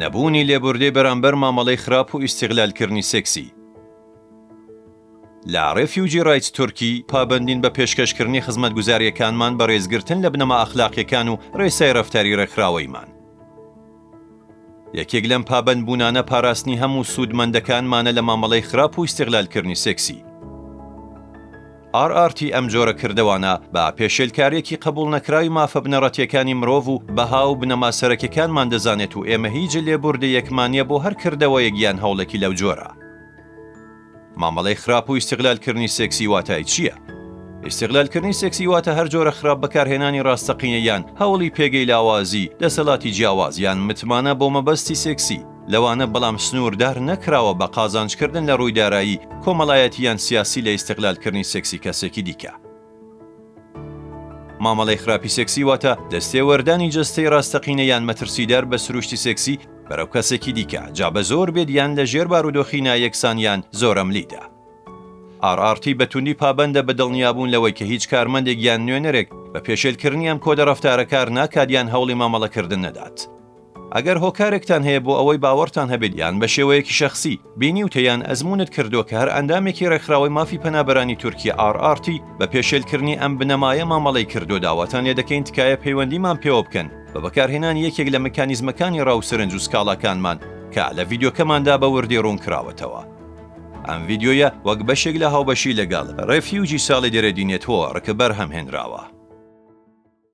نەبوونی لێبوردەی بەرامبەر مامەڵەی خراپ و ئیستیغلالکردنی سێکسی. لە Refugee Rights Turkey پابەندین بە پێشکەشکردنی خزمەتگوزارییەکانمان بە رێزگرتن لە بنەما ئەخلاقییەکان و رێسای رەفتاری رێکخراوەییمان. یەکێک لەم پابەندبوونانە پاراستنی هەموو سوودمەندەکانمانە لە مامەڵەی خراپ و ئیستیغلالکردنی سێکسی. RRT ئەم جۆرە کردەوانە بە پێشێلکارییەکی قبوڵنەکراوی مافە بنەڕەتییەکانی مرۆڤ و بەها و بنەما سەرەکیەکانمان دەزانێت و ئێمە هیچ لێبوردەیەکمان نیە بۆ هەر کردەوەیەک یان هەوڵێکی لەو جۆرە. مامەڵەی خراپ و ئیستیغلالکردنی سێکسی واتای چییە؟ ئیستیغلالکردنی سێکسی واتە هەر جۆرە خراپ بەکارهێنانی ڕاستەقینە یان هەوڵی پێگەی لاوازی، دەسەڵاتی جیاواز یان متمانە بۆ مەبەستی سێکسی، لەوانە بەڵام سنووردار نەکراوە بە قازانجکردن لە ڕووی دارایی، کۆمەڵایەتی یان سیاسی لە ئیستیغلالکردنی سێکسی کەسێکی دیکە. مامەڵەی خراپی سێکسی واتە دەستێوەردانی جەستەی ڕاستەقینە یان مەترسیدار بە سروشتی سێکسی بەرەو کەسێکی دیکە، جا بە زۆر بێت یان لە ژێر بارودۆخی نایەکسان یان زۆرەملیدا. RRT بە توندی پابەندە بە دڵنیابوون لەوەی کە هیچ کارمەندێک یان نوێنەرێک بە پێشێلکردنی ئەم کۆدە ڕەفتارە کار ناکات یان هەوڵی مامەڵەکردن نەدات. ئەگەر هۆکارێکتان هەیە بۆ ئەوەی باوەڕتان هەبێت یان بە شێوەیەکی شەخسی بینیوتە یان ئەزموونت کردووە کە هەر ئەندامێکی ڕێکخراوەی مافی پەنابەرانی تورکیە RRT بە پێشێلکردنی ئەم بنەمایە مامەڵەی کردووە داواتان لێدەکەین تکایە پەیوەندیمان پێوە بکەن بە بەکارهێنانی یەکێک لە مکانیزمەکانی ڕا و سەرنج و سکاڵاکانمان کە لە ڤیدیۆکەماندا بە وردی ڕوونکراوەتەوە. ئەم ڤیدیۆیە وەک بەشێک لە هاوبەشی لەگەڵ Refugee Solidarity Network بەرهەمهێنراوە.